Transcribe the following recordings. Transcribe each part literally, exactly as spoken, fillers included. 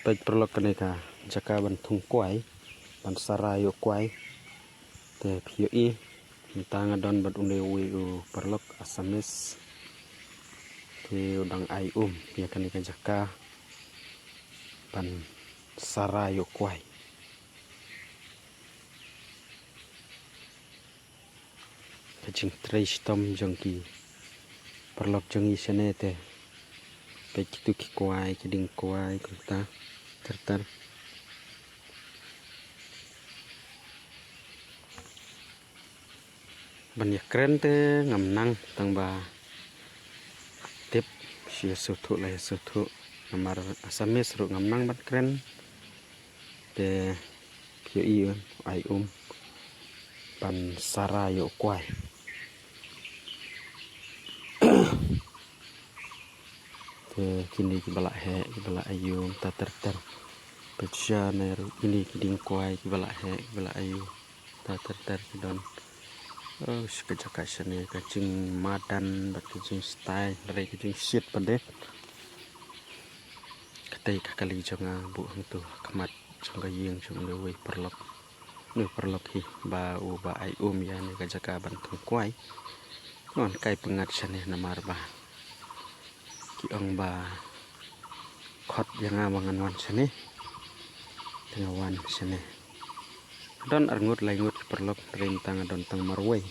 Peit paralok, kane ka jaka ban thung kwai, ban sara ïa u kwai. Te phi ïohi mynta nga don bad une uwei u paralok Assamese. Te u dang ai um ïa kane ka jaka ban sara ïa u kwai. Ka jingtrei shitom jong ki paralok jong ngi shane te. Peit kitu ki kwai, ki dieng kwai kumta ter ter. Ban ïakren te ngam nang, tang ba tip, shu ïa sngewthuh la ïa sngewthuh. Namar Assamese ruh ngam nang ban kren. Te phi ïohi, ai um ban sara ïa u kwai. Te kine kiba la heh, kiba la ai um, ta ter ter. Peit shane ruh kine ki dieng kwai kiba la heh, kiba la ai um, ta ter ter ki don. Oh, ka jaka shane ka jingmadan bad ka jingstyle, hynrei ka jingshit pat de. Katei ka kali jong nga buh hangtu ha khmat jong ka ïing jong une uwei paralok. Une paralok hi ba u ba ai um ïa kane ka jaka ban thung kwai. Ngan kai pyngngad shane namar ba ki ong ba khot ïa nga ba ngan wan shane. Te nga wan shane. Don arngut laingut ki paralok, hynrei mynta nga don tang marwei.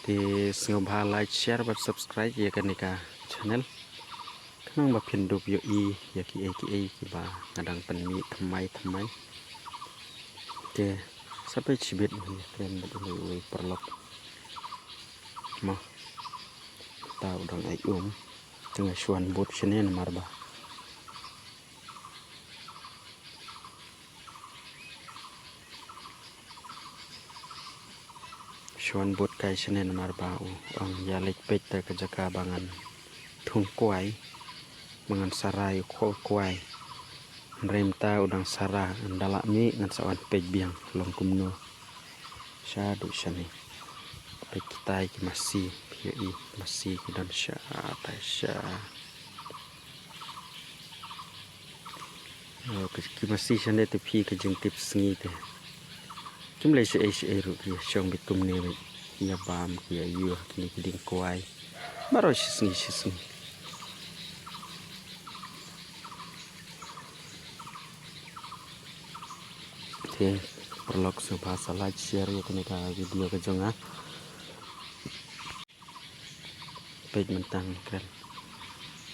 Te sngewbha like, share bad subscribe ïa kane ka channel. Khnang ba phin dup ïohi ïa kiei kiei kiba nga dang pynmih thymmai thymmai. Te sa peit shibit ban ïakren bad une uwei paralok. Mo. Te u dang ai um. Te nga shu wan bud shane namar ba shu wan bud kai shane namar ba u ong ïa leit peit te ka jaka ba ngan thung kwai, ba ngan sara ïa u kwai. Hynrei mynta u dang sara, ynda lah mih ngan sa wan peit biang long kumno. Shaduh shane. Peit kitai ki masi, phi ïohi masi ki don shatai sha. Oh, ki, ki masi shane te phi, ka jingtip sngi te. Kim leh shaei shaei ruh ki shong beit kumne beit. Ïa bam ki ïa ïuh kine ki dieng kwai. Baroh shi sngi shi sngi. Te paralok sngewbha sa like, share ïa kane ka video ka jong nga. Peit mynta ngan kren.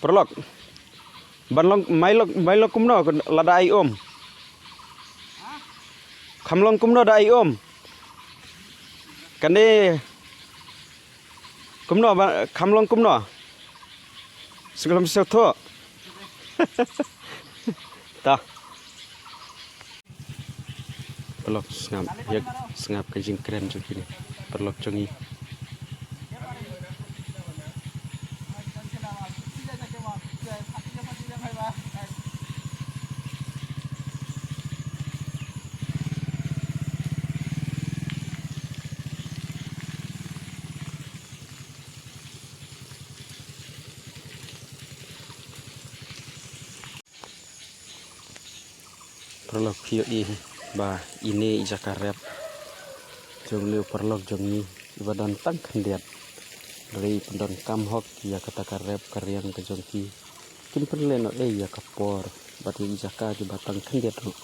Paralok. Ban long, mai long, mai long kumno lada ai um. Kham long kumno da ai um. Kane kumno ba, kham long kumno. Sngewlem sngewthuh. Ta. Paralok sngap, ïa sngap ka jingkren jong kine paralok jong ngi. Paralok, phi ïohi ba ine i jaka rep jong une u paralok jong ngi, iba don tang khyndiat. Hynrei i pyndonkam hok ïa kata ka rep ka riang ka jong ki. Kim pynlehnohei ïa ka por bad ïa ki jaka kiba tang khyndiat ruh.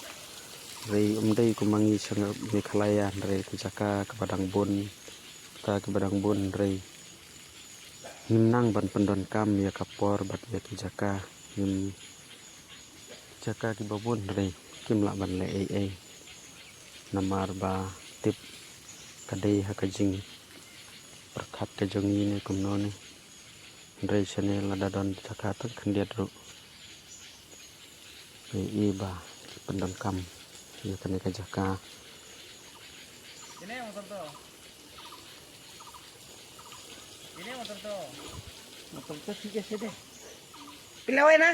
Hynrei ym dei kum ma ngi sha Meghalaya, hynrei ki jaka kiba dang bun, kata kiba dang bun, hynrei ngim nang ban pyndonkam ïa ka por bad ïa ki jaka, ngim, jaka kiba bun hynrei kim lah ban leh ei ei. Namar ba tip ka dei ha ka jingpyrkhat ka jong ngi ne kumno ne. Hynrei shane lada don jaka tang khyndiat ruh, ngi i ba ki pyndonkam ïa kane ka jaka. Motor to thik ashe de. Pilawai na.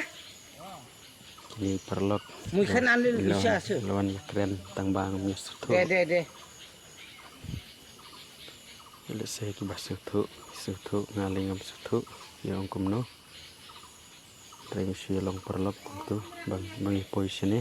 Kine paralok. Mui khan anil bisa se. Lawan ïakren tang ba ngam ïa sngewthuh. De, de, de. Lehse kiba sngewthuh, sngewthuh, nga lei ngam sngewthuh. Ïa ong kumno. Dang shu ïa long paralok kumtu ban ban ïa poi shane.